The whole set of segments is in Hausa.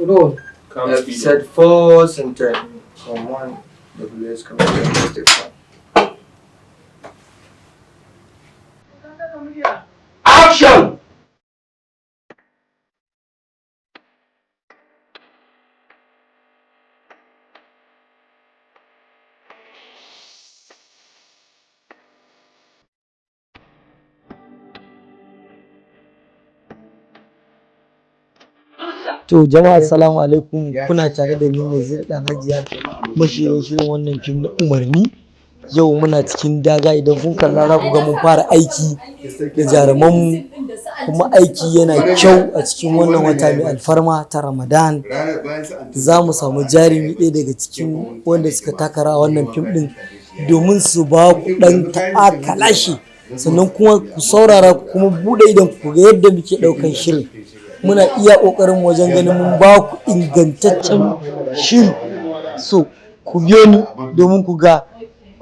Roll. Episode 4, scene 10. Come on, WS comedian, step 1. Action! To jama'a, assalamu alaikum. Kuna tare da ni Nazir Dan Hajiya, mashirin shirin wannan fim na Umarni. Yau muna cikin daga. Idan kun kalla za ku ga mun fara aiki da jarumanmu, kuma aiki yana kyau. A cikin wannan wata mai alfarma ta Ramadan za mu samu jarumi ɗaya daga cikin wanda suka taka rawa wannan fim ɗin domin su ba ku ɗan taɓa kalashi. Sannan kuma ku saurara, ku kuma buɗe idan ku ga yadda muke ɗaukan shirin. Muna iya ƙoƙarin wajen ganin mun ba ku ingantaccen shiri, so ku biyo ni domin ku ga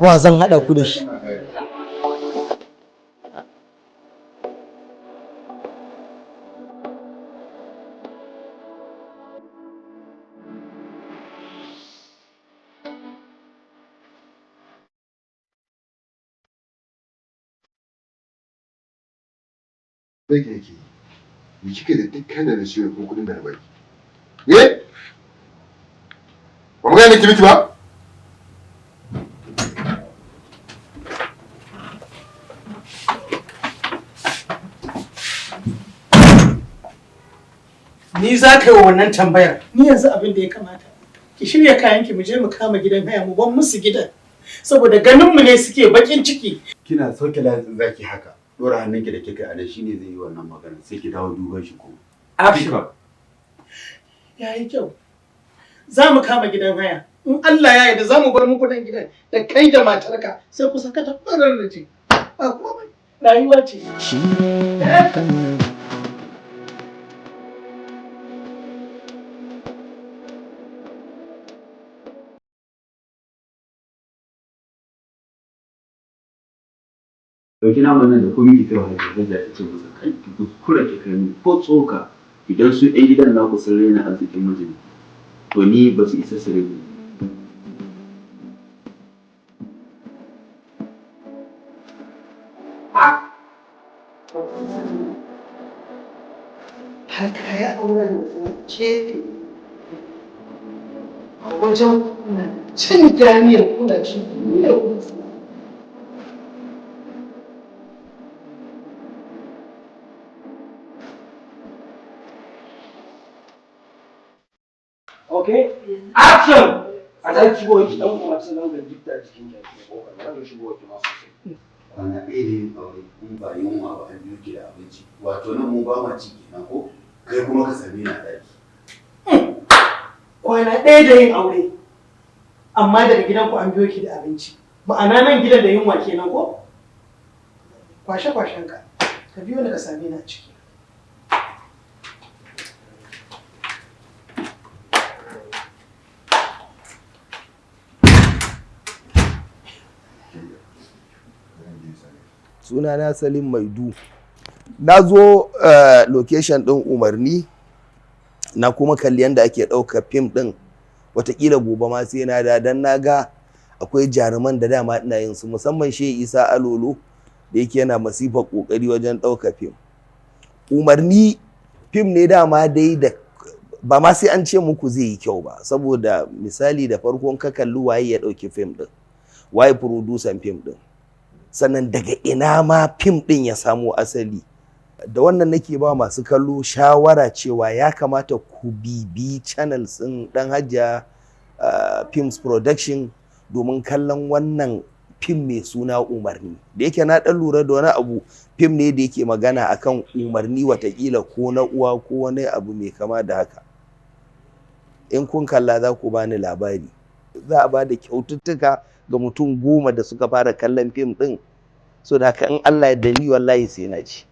wa zan haɗa ku da shi. Bai yake me kike da duk kayan da na siyo ko kudin da na baki? Eh? Ba mu gane ki miki ba? Ni za ka yi wa wannan tambayar? Ni yanzu abin da ya kamata, ki shirya kayan ki, mu je mu kama gidan haya, mu ban musu gidan. Saboda ganin mu ne suke bakin ciki. Kina sauke latsin zaki haka, dora hannunki da kika yi a nan shine zai yi wannan magana, sai ki dawo duban shi ko. Action! Yayi kyau. Za mu kama gidan haya. In Allah ya yarda za mu bar muku nan gidan da kai da matarka, sai ku saka ta farar da ce. Ba komai. Rayuwa ce. Dauki naman nan da komai ki kai wa Hajiya. Hajiya ta ce masa kai ki kuskura ki kai min ko tsoka. Idan su ƴan gidan naku sun raina arzikin mijin, to ni ba su isa su raina. Haka ya auren kefe a wajen kuna cin ganiyar, kuna cin miyar kuka. Okay? Action! A zan shigo ki dan kuma sanan ga jikta cikin jaki ko ba zan shigo ki ma sosai. Kwana ɗaya da yin aure, in ba yunwa ba an biyo ki da abinci. Wato nan mu ba ma ci kenan ko? Kai kuma ka same ni a ɗaki. Kwana ɗaya da yin aure, amma daga gidanku an biyo ki da abinci. Ma'ana nan gidan da yunwa kenan ko? Kwashe kwashen ka, ka biyo ni ka same ni a ciki. Sunana Salim Maidu. Na zo location ɗin Umarni, na kuma kalli yadda ake ɗauka fim ɗin. Watakila gobe ma sai na da dan na ga akwai jaruman da dama ina yin su, musamman shi Isa Alolo da yake yana masifar ƙoƙari wajen ɗauka fim. Umarni fim ne dama dai da ba ma sai an ce muku zai yi kyau ba, saboda misali da farkon ka kalli waye ya ɗauki fim ɗin, waye producer fim ɗin, sannan daga ina ma fim ɗin ya samo asali. Da wannan nake ba masu kallo shawara cewa ya kamata ku bibi channels ɗin Dan Hajiya Films Production domin kallon wannan fim mai suna Umarni. Da yake na ɗan lura da wani abu, fim ne da yake magana akan umarni, watakila ko na uwa ko wani abu mai kama da haka. In kun kalla za ku bani labari. Za a ba da kyaututtuka ga mutum 10 da suka fara kallon fim ɗin, so da haka in Allah ya ni wallahi sai na ci.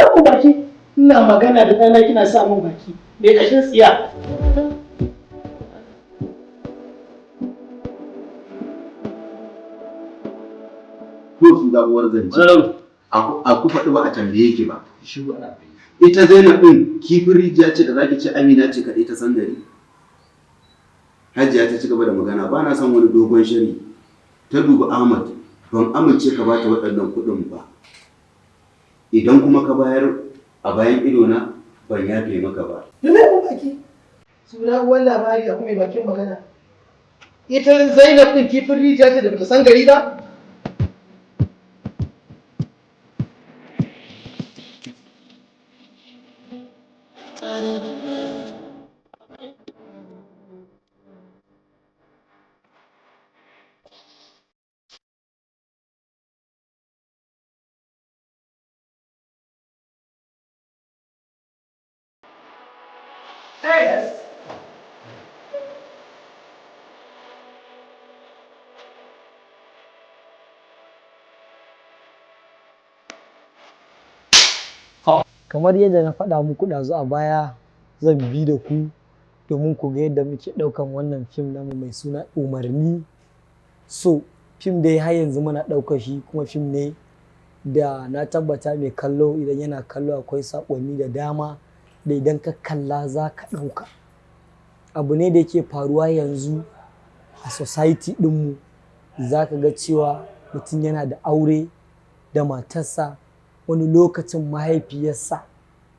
Rufe mun baki. Ina magana da ɗana kina sa mun baki. Me kashin tsiya? Ko su zaɓuwar zance. A ku faɗi ba a tambaye ki ba. Ita Zainab ɗin kifin rijiya ce da zaki ce Amina ce kaɗai ta san gari. Hajiya ta ci gaba da magana, ba na son wani dogon shiri. Ta dubi Ahmad, ban amince ka bata waɗannan kuɗin ba. Idan kuma ka bayar a bayan idona, ban yafe maka ba. Rufe mun baki. Suna uwan labari a kuma bakin magana. Ita Zainab ɗin kifin rijiya ce da bata san gari ba? Kamar yadda na faɗa muku ɗazu a baya, zan bi da ku domin ku ga yadda muke ɗaukan wannan fim namu mai suna Umarni. So fim dai har yanzu muna ɗaukar shi, kuma fim ne da na tabbata mai kallo idan yana kallo akwai saƙonni da dama da idan ka kalla za ka ɗauka. Abu ne da yake faruwa yanzu a society ɗinmu. Za ka ga cewa mutum yana da aure da matarsa, wani lokacin mahaifiyarsa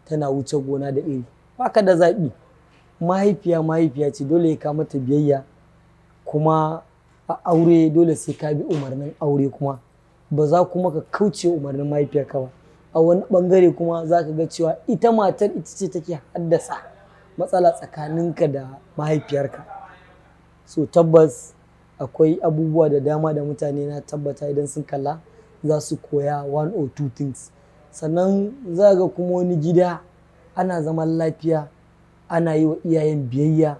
tana wuce gona da iri. Baka da zaɓi, mahaifiya mahaifiya ce, dole ka mata biyayya. Kuma a aure dole sai ka bi umarnin aure, kuma ba za kuma ka kauce umarnin mahaifiyarka ba. A wani ɓangare kuma za ka ga cewa ita matar ita ce take haddasa matsala tsakaninka da mahaifiyarka. So tabbas akwai abubuwa da dama da mutane na tabbata idan sun kalla za su koya one or two things. Sannan za ga kuma wani gida ana zaman lafiya, ana yi wa iyayen biyayya,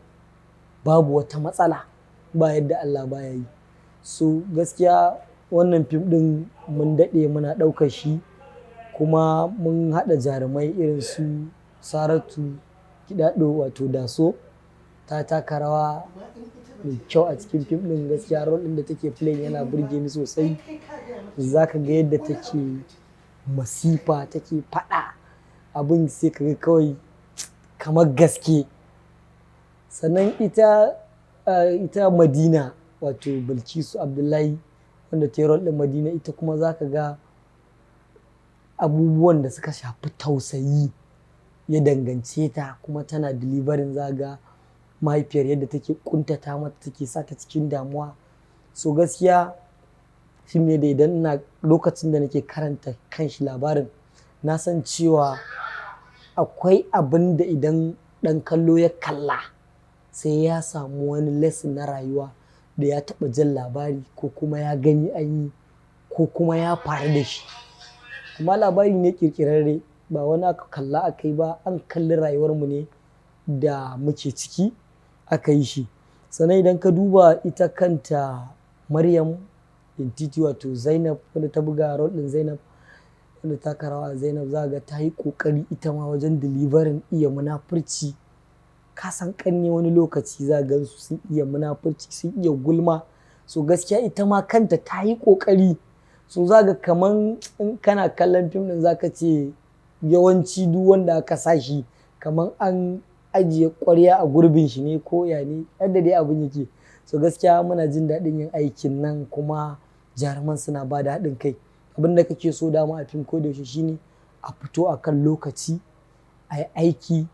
babu wata matsala, ba yadda Allah baya yi. So gaskiya wannan fim ɗin mun daɗe muna ɗaukar shi, kuma mun haɗa jarumai irin su Saratu Kiɗaɗo, wato Daso, ta taka rawa mai kyau a cikin fim ɗin. Gaskiya role ɗin da take playing yana burge ni sosai. Za ka ga yadda take masifa, take faɗa, abin sai ka ga kawai kamar gaske. Sannan ita Madina, wato Bilkisu Abdullahi, wanda ta yi role ɗin Madina, ita kuma za ka ga abubuwan da suka shafi tausayi ya dangance ta, kuma tana delivering. Za ga mahaifiyar yadda take kuntata mata, take sa ta cikin damuwa. So gaskiya fim ne da idan ina lokacin da nake karanta kanshi labarin, na san cewa akwai abin da idan ɗan kallo ya kalla sai ya samu wani lesson na rayuwa da ya taɓa jin labari, ko kuma ya gani an yi, ko kuma ya faru da shi. Amma labari ne ƙirƙirarre, ba wani aka kalla aka yi ba, an kalli rayuwarmu ne da muke ciki aka yi shi. Sannan idan ka duba ita kanta Maryam Intiti, wato Zainab, wanda ta buga role ɗin Zainab, wanda taka rawa a Zainab, za ga ta yi ƙoƙari ita ma wajen delivering iya munafurci. Ka san ƙanne wani lokaci za ga su sun iya munafurci, sun iya gulma. So gaskiya ita ma kanta ta yi ƙoƙari. So za ga kaman in kana kallon fim ɗin, za ka ce yawanci duk wanda aka sa shi kaman an ajiye ƙwarya a gurbin shi ne, ko ya ne yadda dai abin yake. So gaskiya muna jin daɗin yin aikin nan, kuma jaruman suna ba da haɗin kai. Abin da kake so dama a fim ko da yaushe shine a fito a kan lokaci, a yi aiki,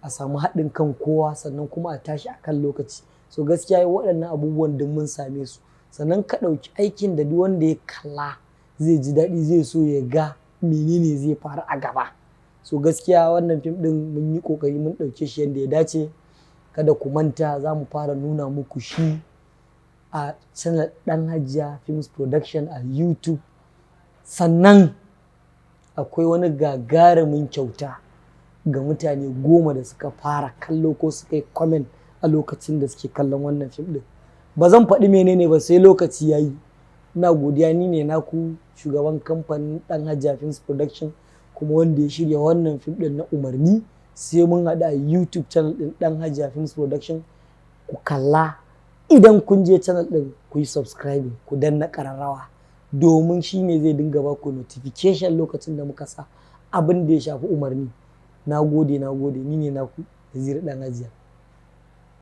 a samu haɗin kan kowa, sannan kuma a tashi a kan lokaci. So gaskiya waɗannan abubuwan duk mun same su. Sannan ka ɗauki aikin da duk wanda ya kalla zai ji daɗi, zai so ya ga menene zai faru a gaba. So gaskiya wannan fim ɗin mun yi ƙoƙari mun ɗauke shi yadda ya dace. Kada ku manta, za mu fara nuna muku shi a channel Ɗan Hajiya Films Production a YouTube. Sannan akwai wani gagarumin kyauta ga mutane 10 da suka fara kallo ko suka yi comment a lokacin da suke kallon wannan fim ɗin. Ba zan faɗi menene ba sai lokaci ya yi. Ina godiya, ni ne naku shugaban kamfanin Ɗan Hajiya Films Production. Kuma wanda ya shirya wannan fim ɗin na Umarni. Sai mun haɗu a YouTube channel ɗin Ɗan Hajiya Films Production. Ku kalla, idan kun je channel ɗin ku yi subscribing, ku danna ƙararrawa, domin shi ne zai dinga ba ku notification lokacin da muka sa abin da ya shafi Umarni. Na gode, na gode. Ni ne naku Naziru Ɗan Hajiya.